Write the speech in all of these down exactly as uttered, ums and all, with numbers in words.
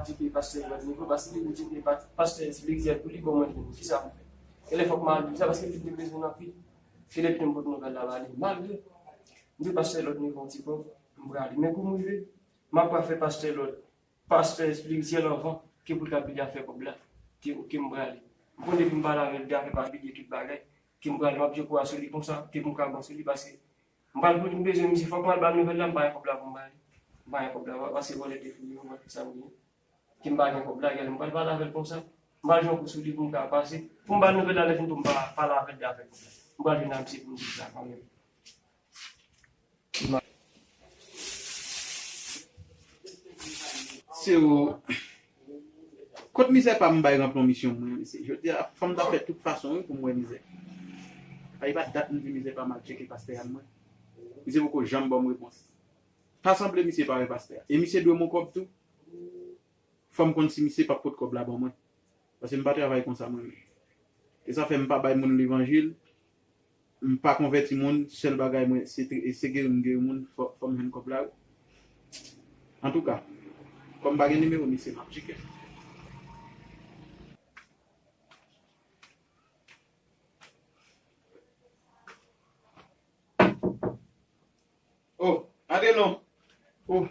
tcheke pastè Lòd Nivo, paske li tcheke pa-, pastè Felix Zèl pou li, bon, mwen, kisa pou fè? Genlè fòk m al di sa, paske li te bezwen anpil. Se depi m pot nouvèl la ba li. Malgre, m di pastè Lòd Nivo yon ti kòb, m prale. Men kou m rive, m ap pral fè pastè Lòd, pastè Felix Zèl anvan, ke pou l ka pile afè kòb la, ke, ke m prale. M konn depi m pale avè l de afè pa pile tout bagay, ke m prale, m ap di kou a sou li konsa, ke pou m ka bon sou li, paske m pral pou m bezwen misye, fòk m al ba l nouvèl la, m pa gen kòb la pou m ba li. M pa gen kòb la, paske vòlè te fouye, m pa tout sa m genyen. Ke m pa gen kòb la, gade, m pral pale avè l konsa. M pral jwenn kou sou li pou m ka pase. Pou m ba l nouvèl la, lè fini pou m pa pale avè l de afè kòb la. M pral vin a misye pou m di sa kanmenm. Se ou. Kot mizè pa m bay ranpli yon misyon mwen, mesye. Jodi a, fò m ta fè tout fason, wi, pou m wè mizè. Ay, pa dat m di mizè pa m al tcheke pastè a mwen. Misye poko janm ban m repons. Pa sanble misye pa wè pastè a. E misye dwe m yon kòb tou. Fò m konn si misye p ap pot kòb la ban mwen. Paske m pa travay konsa mwen menm. E sa fè m pa bay moun levanjil, m pa konvèti moun, sèl bagay mwen, se, se geri m geri moun, fò, fò m jwenn kòb la, wi. Antouka, kòm m pa gen nimewo misye, m ap tcheke. Oh, antre non. Oh.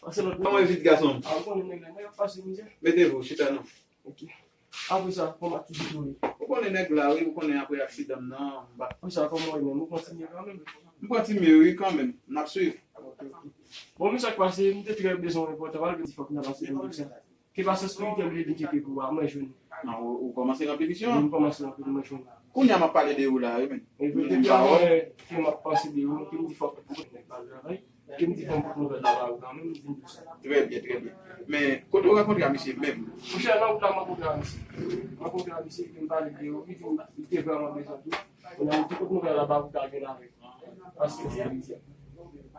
Pase lòt. Kòman yo vit gason? A, ou konnen nèg la, nèg ap pase mizè. Mete vou, chita non. Ok. Apre sa, kòman aktivite w ye? Ou konnen nèg la, wi, ou konnen apre aksidan m nan, m pa. Apre sa, kòman w ye menm? Ou kontinye kanmenm? M kontinye, wi, kanmenm. M ap swiv. Ok, ok. Bon, men sa k pase, m te trè bezwen yon enpòtan, malgre m di fòk m ta pase yon sa. Ke pastè espirityèl vle vin tcheke pou a, mwen jwenn. Non, ou, ou kòmanse ranpli misyon an? Wi, m kòmanse ranpli, mwen jwenn. Kounye a m ap pale de ou la, wi, men. E pou te di a mwen, ke m ap panse de ou, ke m di fòk ou konn nèg pa travay, ke m di fòk m pot nouvèl la ba ou kanmenm, m vin di sa. Trè byen, trè byen. Men, kote w rankontre a misye menm? Monchè, nan wout la, m rankontre a misye. M rankontre a misye, ke m pale de ou, li di m, li te vrèman bezwen tou. Kounye a, m di kot nouvèl la ba ou ta gen avè l. Pastè espirityèl.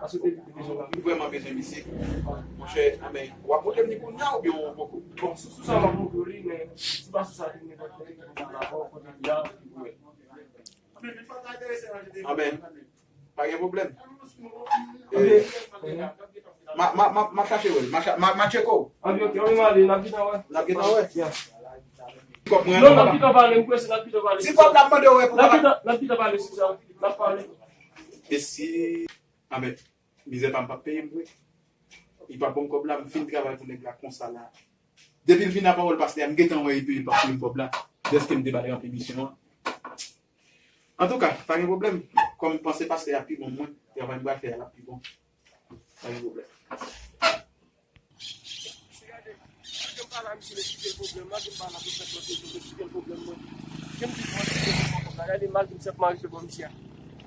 Paske te di te bezwen la. M vrèman bezwen misye. Monchè, anben, w ap montre m li kounye a oubyen w poko? Bon, sou, sou sa m ap montre w li, men si pa sou sa, li nenpòt kote ki konn sa la, kote li a, ou wè. Anben, pa gen pwoblèm. Anben, eh, ma, ma, ma, ma chache wè l. Ma cha-, ma, ma tcheke w. Anben, ok, anben, m ale, n ap gentan wè. N ap gentan wè. Yeah. Kòb mwen non, n ap gentan pale, m kwè se n ap gentan pale. Ti kòb n ap mande w wè pou n ap gentan, n ap gentan pale sou sa. N ap pale. E si, anben, mizè pa m p ap peye m vre. Li p ap ban m kòb la, m fin travay pou nèg la konsa la. Depi l vin a pawòl pastè a, m gentan wè epi li p ap peye m kòb la. Dèske m te ba l ranpli misyon an. Antouka, pa gen pwoblèm. Kòm m panse pastè a pi bon mwen, travay m pral fè a l ap pi bon. Pa gen pwoblèm. Misye gade, malgre m pale a misye, m esplike l pwoblèm, malgre m pale a pwofèt lòt, m esplike l pwoblèm mwen. Ke m di bon, m esplike l pwoblèm la, gade, malgre m sèlman rive bò misye a.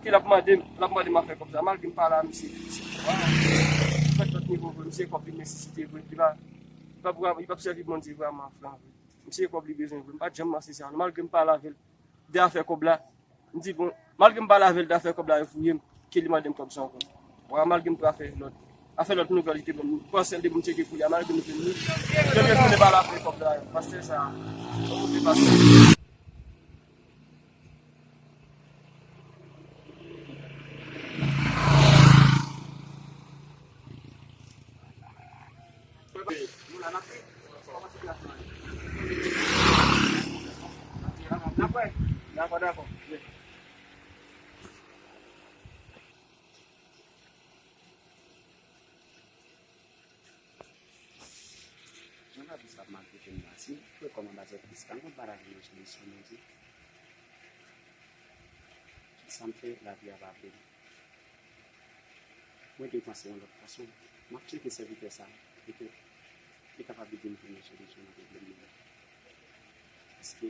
Ke l ap mande m, l ap mande m afè kòb sa, malgre m pale a misye. Pwofèt lòt nivo vre, misye kòb li nesesite vre, li pa, li p ap, li p ap sèvi Bondye vrèman fran vre. Misye kòb li bezwen vre, m pa t janm panse sa, malgre m pale avè l de afè kòb la. M di, bon, malgre m pale avè l de afè kòb la, yo fouye m, ke li mande m kòb sa ankò. Wa, malgre m pral fè lòt, afè lòt nouvèl, li te ban m, pran sèl de pou m tcheke pou li a, malgre m jwenn li. Ke m retounen pale avè kòb la, pastè sa, yon kote pastè. Nou la, n ap viv. Kòman sitiyasyon an ye? N ap wè. Dakò, dakò. Mwen pa jis ap maltrete m la. Si mwen kòmanse ap plis ka, mwen pa ta vin nan solisyon, Bondye. Tout sa m fè, lavi a pa vle m. Mwen dwe panse yon lòt fason. M ap tcheke sèvitè sa a, petèt li kapab ede m jwenn yon solisyon nan pwoblèm mwen yo. Paske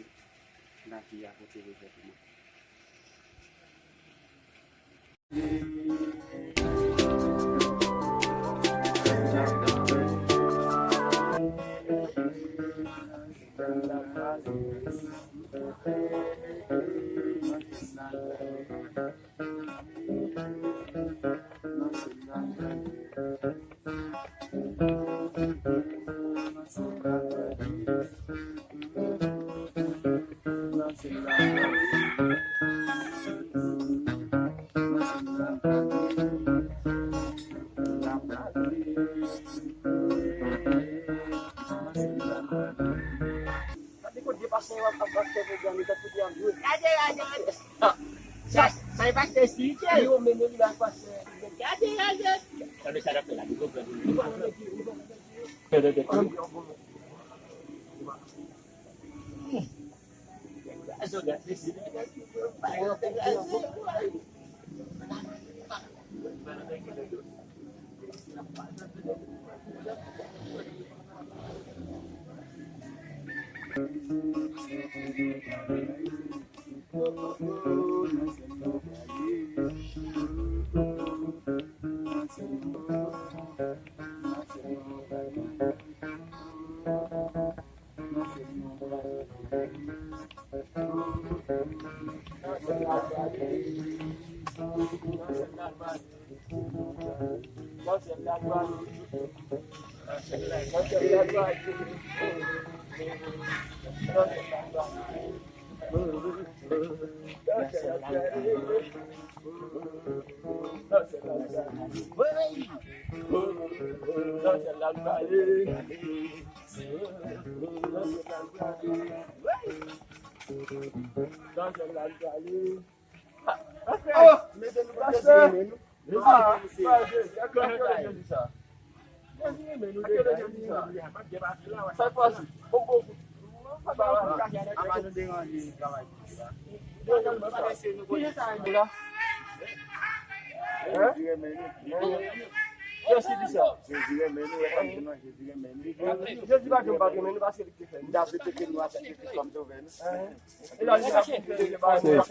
lavi a pote revè pou mwen. Yo, men nou li la pase. Gade, gade. Gade sa l ap fè la, li konprann. Oh, mezanmi, nou pa t dezire men nou. Ah, Jezi, ak kè Jezi sa. Jezi, men nou dezire men nou. Sa k pase? Bon, bon. Apa nou deranje travay. Ki jan sa ye la? Hein? Jezi renmen nou. Jezi di sa. Jezi renmen nou, e pa nou nan Jezi renmen nou. Jezi pa janm pa renmen nou paske li te fè nou. Li ta vle trete nou a sakrifis kòm sovè nou. Hein? E la, li ta vle trete nou.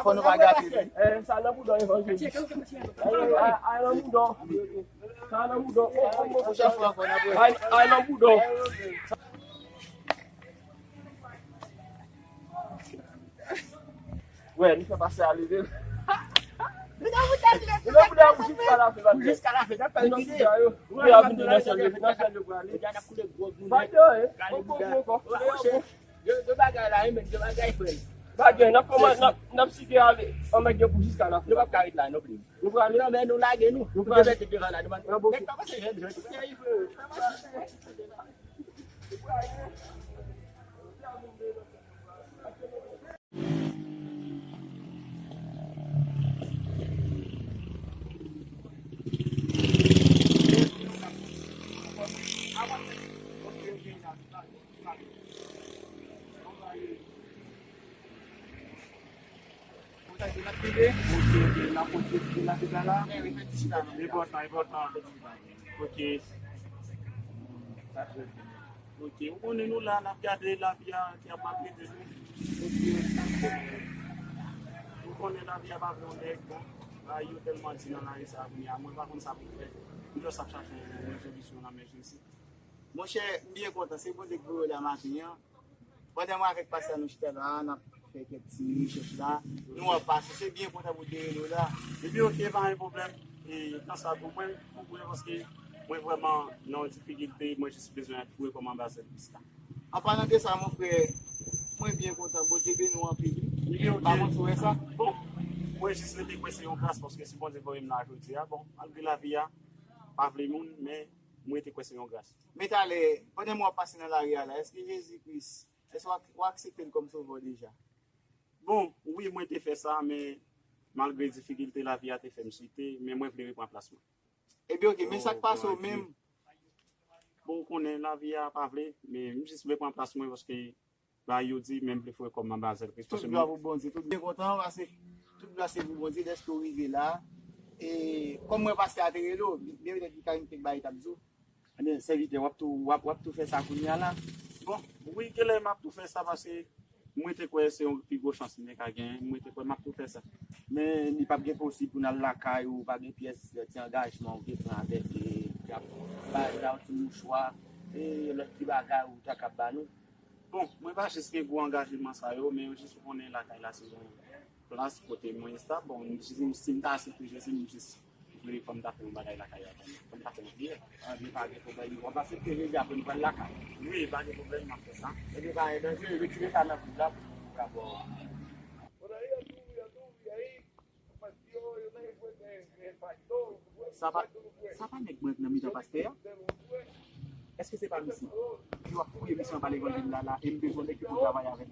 Fò nou pa gate li. Eh, sa nan bouda evanjelis. Ay, ay, ay, nan bouda. Sa nan bouda. Oh, oh, oh. Pwochèn fwa ankò, n ap wè. Ay, ay, nan bouda. Wè, li fè pase ale de. Li nan bouda, li nan bouda pou jiska lafen, pou jiska lafen, n ap fè l nan bouda yo. Wè, ap vin nan sèl yo, nan sèl yo pou ale. Bouda n ap koule gwo nou. Bouda, eh. Gade bouda. Yo, yo bagay la, wi, men, yo bagay, frè. Bagay, n ap kòman, n ap, n ap site ale, anmède pou jiska lafen. Nou p ap ka ret la, non plis. Nou prale. Non, men nou lage nou. Nou prale. Devèt devan la, nou pa. Nan bouki. Men kòman se jèn, jèn. Enpòtan, enpòtan. Ok. Ok, ou konnen nou la, n ap gade lavi a ki ap maltrete nou. Ok. Ou konnen lavi a pa vle yon nèg, bon, bagay yo tèlman di nan lari sa a kounye a, mwen pa konn sa pou m fè. M just ap chache yon rezolisyon nan men Jezi. Monchè, m byen kontan, se Bondye ki voye w la maten an. Pandan mwen avèk pastè a nou chita la, n ap fè kèk ti rechèch la. Nou wè pastè, se byen kontan pou te rele w la. Epi ok, pa gen pwoblèm. E, nan sa tou, mwen, pou mwen, paske mwen vrèman nan yon difikilte, mwen jis bezwen ret kòm anbasadè Kris la. An palan de sa, mon frè, mwen byen kontan. Bondye beni w anpil, wi. Li byen, ok. Pa konn si w wè sa. Bon, mwen jis rete kwè se yon gras, paske si Bondye voye m la jodi a, bon, malgre lavi a pa vle moun, men mwen rete kwè se yon gras. Men talè, pandan mwen ap pase nan lari a la, èske Jezi Kris, èske w ak-, w aksepte l kòm sovè w deja? Bon, wi, mwen te fè sa, men malgre difikilte lavi a te fè m chite, men mwen vle reprann plas mwen. Ebyen, ok, men sa k pase w menm? Bon, ou konnen, lavi a pa vle, men m jis vle pran plas mwen paske bagay yo di, men m vle foure kò m nan bazèl Kris. Tout glwa pou Bondye, tout byen kontan, pase tout glwa se pou Bondye dèske w rive la. E kòm mwen pastè a te rele w, byen petèt li ka gen kèk bagay li t ap di w. Ebyen, sèvitè, w ap tou, w ap, w ap tou fè sa kounye a la? Bon, wi, genlè m ap tou fè sa paske mwen te kwè se yon pi gwo chans mwen te ka genyen, mwen te kwè m ap tou fè sa. Men li p ap gen posib pou n al lakay ou, pa gen pyès ti angajman ou te pran avèk, e, ki ap ba, ba yon ti mouchwa, e, lòt ti bagay ou ta kab ba nou? Bon, mwen pa jis gen gwo angajman sa yo, men jis ou konnen lakay la se yon plas kote mwen estab. Bon, si, si m ta aksepte Jezi, m jis vle fò m ta fè yon bagay lakay la. Fò m ta fè yon priyè. Anben, pa gen pwoblèm. W ap aksepte Jezi apre nou pral lakay. Wi, pa gen pwoblèm, m ap fè sa. Ebyen, pa gen danje, retire sa nan kout la pou nou ka bò. Sa pa, sa pa nèg mwen nan mitan pastè a? Èske se pa misye ki w ap fouye misye anba levanjil la, la, e m bezwen nèg ki pou travay avè m?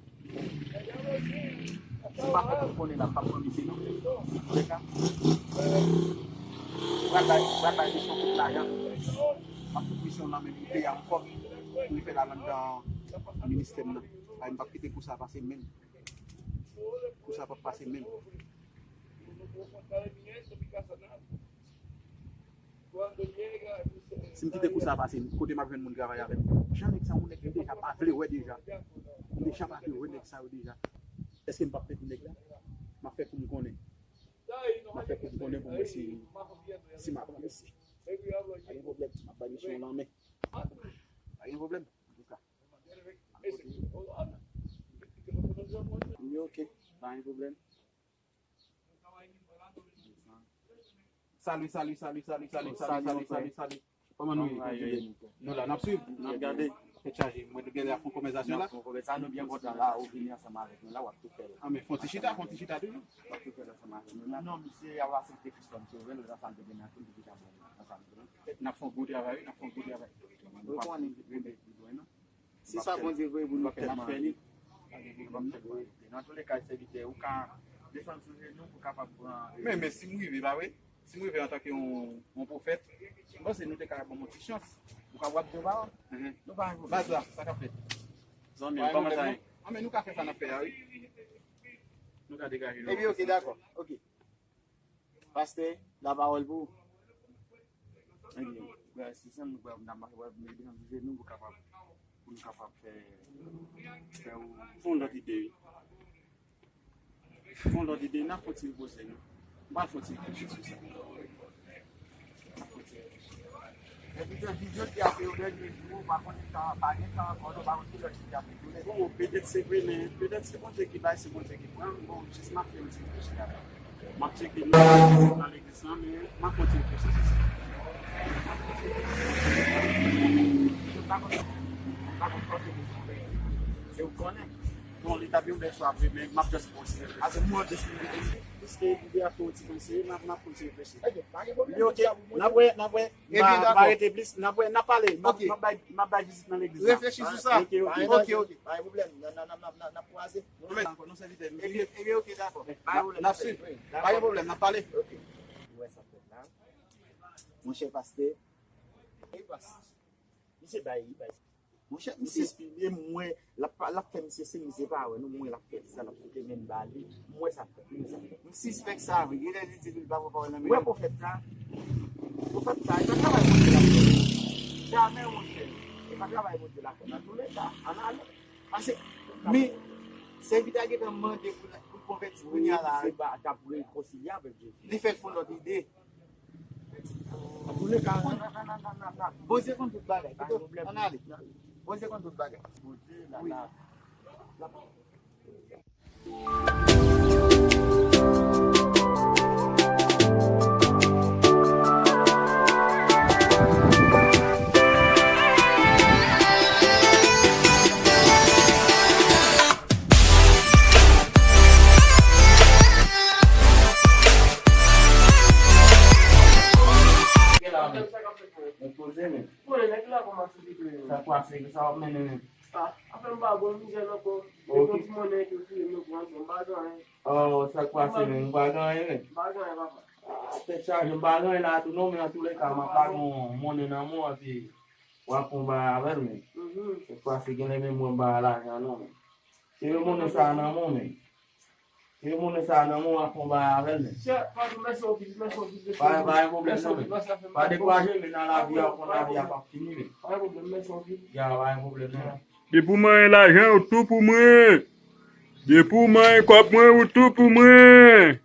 Si m pa fè pou konnen la, m p ap pran misye, non. Antouka, pral bay, pral bay misye yon kout lajan. M ap fout misye yon lanmen, m peye a yon kòb pou l fè l al anndan ministè m nan. Bay, m p ap kite kou sa pase menm. Kou sa p ap pase menm. Si m kite kou sa pase, kote m ap jwenn moun travay avè m? Jan nèg sa, yon nèg m deja pa vle wè deja. M deja pa vle wè nèg sa yo deja. Èske m p ap pèdi nèg la? M ap fè kou m konnen. M ap fè kou m konnen pou m wè si, si m ap pran mesye. Pa gen pwoblèm, m ap bay mesye yon lanmen. Pa gen pwoblèm, antouka. Wi, ok, pa gen pwoblèm. Salut, salut, salut, salut, salut, salut, salut, salut, salut. Kòman nou ye? Nou la, n ap swiv, n ap gade. Tèt chaje. Mwen, nou genlè ap fè yon konvèsasyon la. N ap fè yon konvèsasyon, nou byen kontan la, ou vini ansanm avèk nou la, w ap tou fè l. Ah, men fè yon ti chita, fè yon ti chita toujou. W ap tou fè l ansanm avèk nou la. Non, misye a aksepte Christophe Sauveur, nou la sa l te gen nan tou, li te ka bon ansanm avèk nou. N ap fè yon gwo travay, wi, n ap fè yon gwo travay. Ou konnen, nou pa fè li lwen, non. Si sa Bondye voye pou nou fè, n ap fè li. Nan toulèka, sèvitè, ou ka desann sou jenou pou kapab pran. Men, men si m rive, pa vre? Si m rive antanke yon, yon pwofèt, m panse nou te ka ban m yon ti chans. Ou ka wè m di yon pawòl? Mhm. Nou pa gen pwoblèm. Baz la, sa k ap fèt? Zanmi m, kòman sa ye? Ah, men nou ka fè sa n ap fè a, wi. Nou ka degaje nou. Ebyen, ok, dakò. Ok. Pastè, lapawòl pou ou. Ebyen, frè, se sa nou pral, n ap mache, pral mete nou sou jenou pou kapab, pou nou kapab fè, fè ou. Fè yon lòt ide, wi. Fè yon lòt ide, n ap fè yon ti repoze nou. M pral fè yon ti reflechi sou sa. N ap fè yon ti reflechi. Epi jodi, jodi a se yon dènye jou, ou pa konn si pa gen tan ankò, nou pa konn ki lè Jezi ap retounen. Bon, petèt se vre, men petèt se Bondye ki bay, se Bondye ki pran. Bon, jis m ap fè yon ti reflechi avè w. M ap tcheke nan legliz lan, men m ap fè yon ti reflechi sou sa. M pa konn, m pa konn fòse Bondye. Se ou k konnen. Bon, li t ap yon bèl chwa vre, men m ap just fè yon ti reflechi. Ase mwen deside. Piske lide a fè w ti panse, n ap, n ap kontinye reflechi. Ok, pa gen pwoblèm. Li ok, n ap wè, n ap wè. M pa, m pa rete plis, n ap wè, n ap pale. M ap, m ap bay, m ap bay vizit nan legliz la. Reflechi sou sa. Ok, ok. Ok, ok. Pa gen pwoblèm. N a, n a, n a, n a, n ap kwaze. Pwoblèm ankò, non, sèvitè. Ebyen, ebyen, ok, dakò. Ba yo lè n ap swiv. Pa gen pwoblèm, n ap pale. Ok. Ou wè sa fèt la? Monchè pastè. Misye bay, li bay. Monchè, misye espilye m, m wè, l ap, l ap fè misye siy, misye pa wè nou, m wè l ap fè sa, l ap fout men ba li, m wè sa fèt, m wè sa fèt. M sispèk sa, wi, genlè li di li pa pran pawòl nan men. Ou wè pwofèt sa? Pwofèt sa, e pa travay Bondye l ap fè. Jamè, monchè, e pa travay Bondye l ap fè. Nan toulèka, ann ale. Pase, men, sèvitè a gentan mande pou l, pou l konvèti kounye a la. Wi, se pa, t ap rekonsilye avèk Jezi. Li fè l fè yon lòt ide. Antouleka, Bondye konn tout bagay. Kite, ann ale. Bondye konn tout bagay. Bondye la, la. Mwen poze men. Sa k pase, ki sa w ap mennen men? Ah, afè m pa bon, mizè nan kò. Ok. Depi yon ti monnen ke w file m, yo pran, m pa gen anyen. Oh, sa k pase men, m pa gen anyen men. M pa gen anyen, papa. Ah, tèt chaje, m pa gen anyen la tou non, men antouleka, m ap lage yon monnen nan men w, epi w ap fè yon bagay avè l men. Mhm. Sa k pase, genlè menm mwen m pa gen lajan non men. Tire monnen sa a nan men w men. Tire monnen sa a nan men w, w ap fè yon bagay avè l men. Chè, patwon, mèsi anpil, mèsi anpil, mèsi anpil. Pa, pa gen pwoblèm non men. Pa dekouraje men nan lavi a, w konn lavi a p ap fini men. Pa gen pwoblèm, mèsi anpil. Ya, pa gen pwoblèm non men. Depi w manyen lajan, ou tou pou mwen. Depi w manyen kòb mwen, ou tou pou mwen.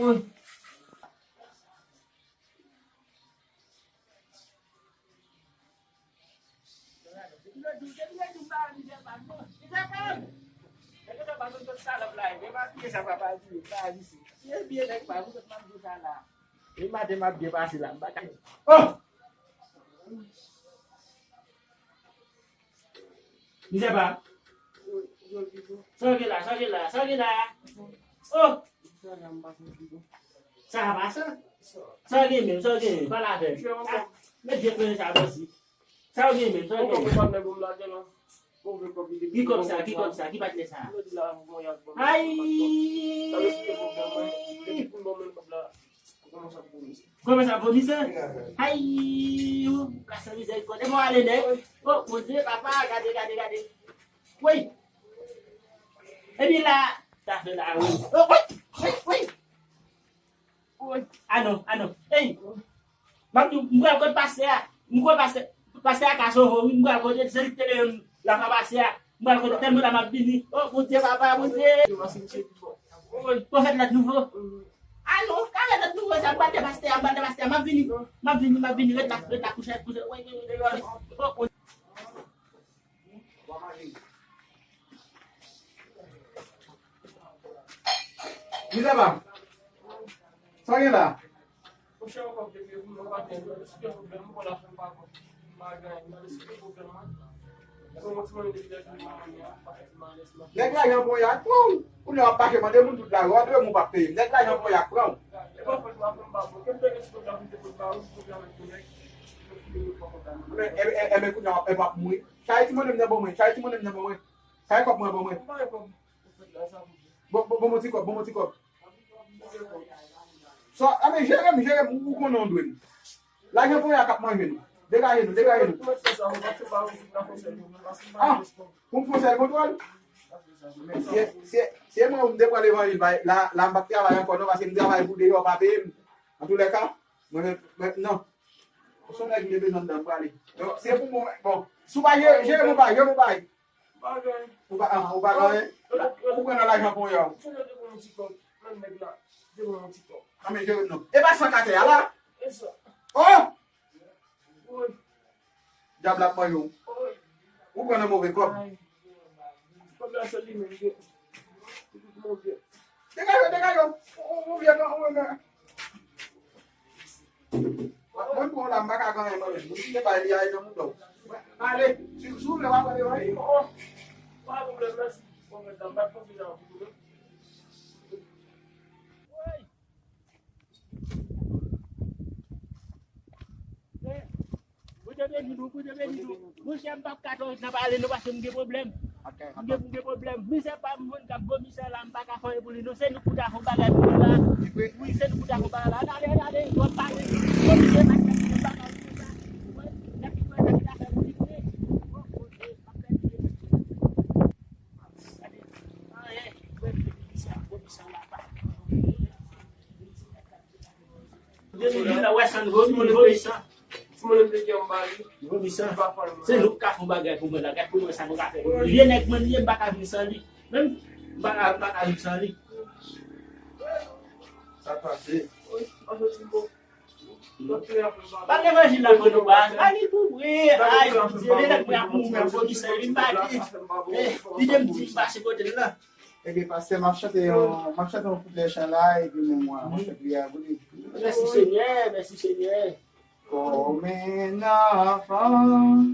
Oh! Mizè pa. Sa w gen la, sa w gen la, sa w gen la. Oh! Sa a pa sa? Sa w gen menm, sa w gen menm, pale avè m. Ah, met vye konnen sa bòsi. Sa w gen menm, sa w gen menm. Ki kòb sa, ki kòb sa, ki patnè sa? Ay! Kòman sa vomi sa? Ay, ou ka san mizèrikòd. E mwen ale nèg. Oh, Bondye, papa, gade, gade, gade. Woy. Epi la, ta fè la, wi. Oh, woy, woy, woy. Woy. Ah non, ah non. Ey. M ap di w, m pral kot pastè a. M kwè pastè, pastè a ka sove w, wi. M pral kote, se li ki te leve m la fwa pase a. M pral kote tèlman la m ap vini. Oh, Bondye, papa, Bondye. Pwofèt Nèt Nouvo. Ah non, ka Nèt Nouvo sa, m pral de pastè a, m pral de pastè a, m ap vini. M ap vini, m ap vini, ret la, ret la, kouche, kouche. Woy, woy, woy, woy. Oh, oh. Mizè pa. Sa w gen la? Nèg lajan ponya pran w. Kounye a w ap mache mande moun tout lajan, w ap dwe moun p ap peye. Nèg lajan ponya pran w. Ebyen, ebyen, ebyen, kounye a w ap mouri. Chache ti monnen m nan ban mwen, chache ti monnen m nan ban mwen. Chache kòb mwen ban mwen. Bon, bon, bon, bon ti kòb, bon, bon ti kòb. Sa, a men, jere m, jere m, ou konnen w dwe m. Lajan ponya k ap manje nou. Degaje nou, degaje nou. Ah, pou m fè sèl kontwòl? Se, se, se mwen ou m te pran levanjil, bay, la, la m p ap travay ankò non, paske m travay pou deyò, pa peye m. Antoulèka, mwen menm, mwen, non. Se yon nèg m te bezwen anndan, m prale. Donk, se pou mwen, bon, si w pa jere, jere pou bay, jere pou bay. Ou pa, ah, ou pa gen anyen? Ou pran nan lajan ponya w. Ah, men jere m non. E pa san k atè a la? Oh! Dyab la ap manje w. Ou pran nan move kòb. Degaje w, degaje w. Ou, ou, ou vye kan, ou renmen. Mwen pran w la, m pa ka gen anyen mwen menm. Ou kite bay li a, e nan mouda w. Ale, si, si w vle, w ap ale, w ale. Oh, pa pwoblèm, mèsi. Bon, mèt la, m pa t panse sa pou ou, non. Bondye beni nou, Bondye beni nou. Monchè, m p ap ka twò ret nan pale non, paske m gen pwoblèm. M gen, m gen pwoblèm. Mizè pa m jwenn k ap vomi sa la, m pa ka fè anyen pou li non. Se nou pou ta fè yon bagay pou mwen la. Wi, se nou pou ta fè yon bagay la. Gade, gade, w ap pale. Vomi se pa t fè yon bagay pou sa. Wè, nèg ki fè, nèg ki ta fè pou li vre. Bon, Bondye, m ap pèdi. Gade. Anyen, wè, vomi sa, vomi sa la pa. Depi vin la, wè sa, vomi, vomi sa. Vomi sa. Se nou k ka fè yon bagay pou mwen la, gad pou mwen sa nou ka fè. Vye nèg mwen ye, m pa ka viv san li. Menm, m pa ka, m pa ka viv san li. Sa pase. Pa levanjil la pou nou, pa. Pa li pou vre. Ay, Bondye, vye nèg mwen ap mouri, vomi sa, li m pa di. Eh, li di m di m pase kote l la. Ebyen, pastè, m ap chante yon, m ap chante yon kouplè chan la, epi menm mwen, m ap fè priyè pou li. Mèsi, Senyè, mèsi, Senyè. Comme un enfant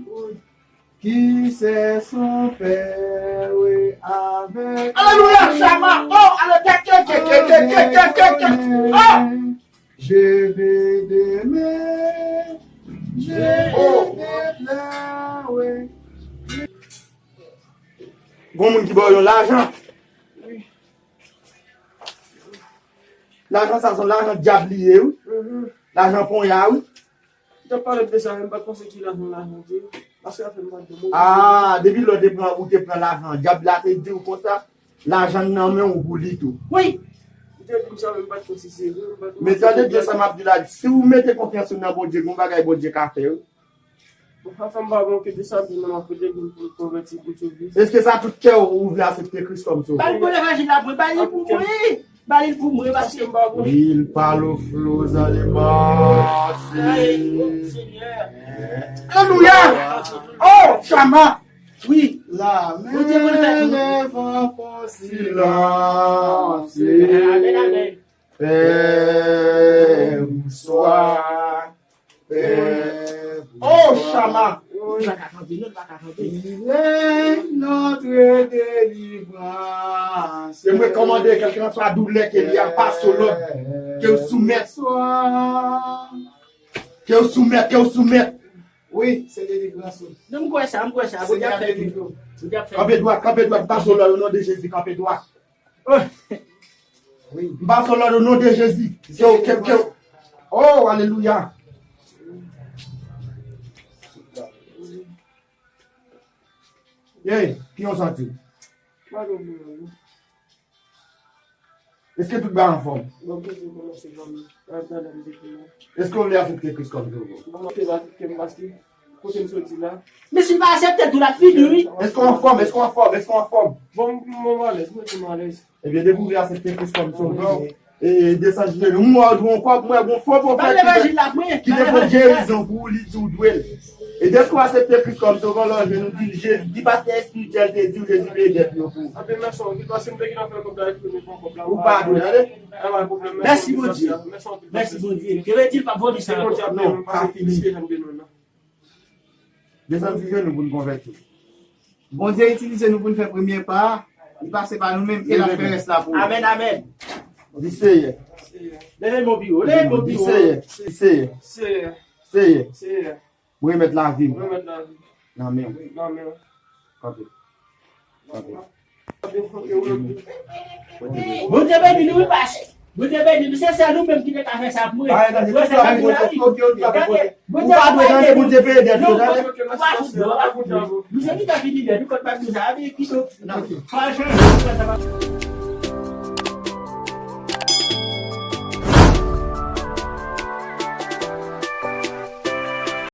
qui sait son père, oui, avec... Alelouya, chama, oh, ale, kèk, kèk, kèk, kèk, kèk, kèk, kèk, kèk, oh! Je vais demain, je vais déclarer. Gon moun ki ba w yon lajan. Lajan sa se yon lajan dyab li ye, wi. Lajan ponya, wi. Ou t ap pale de sa, men m pa t panse ki lajan, lajan te ye. Paske afè m pa t bon. Ah, depi lè w te pran, ou te pran lajan, dyab la te di w konsa, lajan nan men w pou li tou. Wi. Ou te di m sa, men m pa t konn si se vre, m pa t konn... Men tande byen sa m ap di la, si w mete konfyans ou nan Bondye, gen yon bagay Bondye ka fè, wi. Bon, sa fè m pa bon ke de sa, di nan m ap fè legliz pou m konvèti, pou m sove. Èske sa tout kè w ou vle aksepte Kris kòm sovè? Ba l bon levanjil la, ba li pou mwen. Ba li l pou mwen, paske m pa konn. Wi, l pale w flo, zan li mase. Ay, o Senyè. Alelouya! Oh, chama! Wi. Bondye konn fè tout. Lè van fè silans. Amèn, amèn. Pè, bonswa. Pè, oh, chama! Li pa ka kanpe, non, li pa ka kanpe. Il est notre délivrance. E mwen kòmande, kèlkeswa doulè ke li a, pase w lòd. Ke w soumèt. Ke w soumèt, ke w soumèt. Wi, se delivrans ou. Non, m kwè sa, m kwè sa. Bondye ap fè tout. Bondye ap fè tout. Kanpe dwat, kanpe dwat, pase w lòd o non de Jezi, kanpe dwat. Oh. Wi. M pase w lòd o non de Jezi. Ke w, ke w, ke w. Oh, alelouya. Hey, ki yon santi? Èske tout bagay anfòm? Èske w vle aksepte Kris kòm sovè? Bon, m te ba tout kè m paske kote m soti la. Men si l pa aksepte l tou, l ap fini, wi. Èske w anfòm? Èske w anfòm? Èske w anfòm? Bon, m, m alèz, mwen tou m alèz. Ebyen, depi w vle aksepte Kris kòm sovè, e, desann sou jenou. M wè w dwe yon kòb, m wè gon fo pwofèt ki te, ki te fè gerizon pou ou, li di w dwe l. E depi w aksepte Kris kòm sovè, lè w jenou, di l Jezi, di pastè espirityèl te di w Jezi peye dèt yo pou ou. Anpil mèsi, anpil pase m te gentan fè kòb la, li te pran kòb la. Ou pa dwe, tande? Mèsi Bondye. Mèsi Bondye. Ke ve di l pa vòlè sa ankò. Non, sa fini. Desann sou jenou pou n konvèti. Bondye itilize nou pou n fè premye pa a, li pase pa nou menm e l ap fè rès la pou nou. Amèn, amèn. Di Seyè. Leve l bò pi wo, leve l bò pi wo. Di Seyè, di Seyè. Seyè. Seyè. Seyè. Mwen remèt lavi m. Mwen remèt lavi m. Nan men w. Nan men w. Kanpe. Kanpe. Bondye beni nou, wi, pas. Bondye beni nou. Se sèl ou menm ki te ka fè sa pou mwen. Wè sa k ap vin la, wi. Gade, Bondye ap pale nou. Bondye peye dèt yo, tande. Ou pa sou dò, ou pa sou dò. Misye ki ta fini dèt, ou konn pa di sa, a, men ki do. Pa chanje, pa sa pa.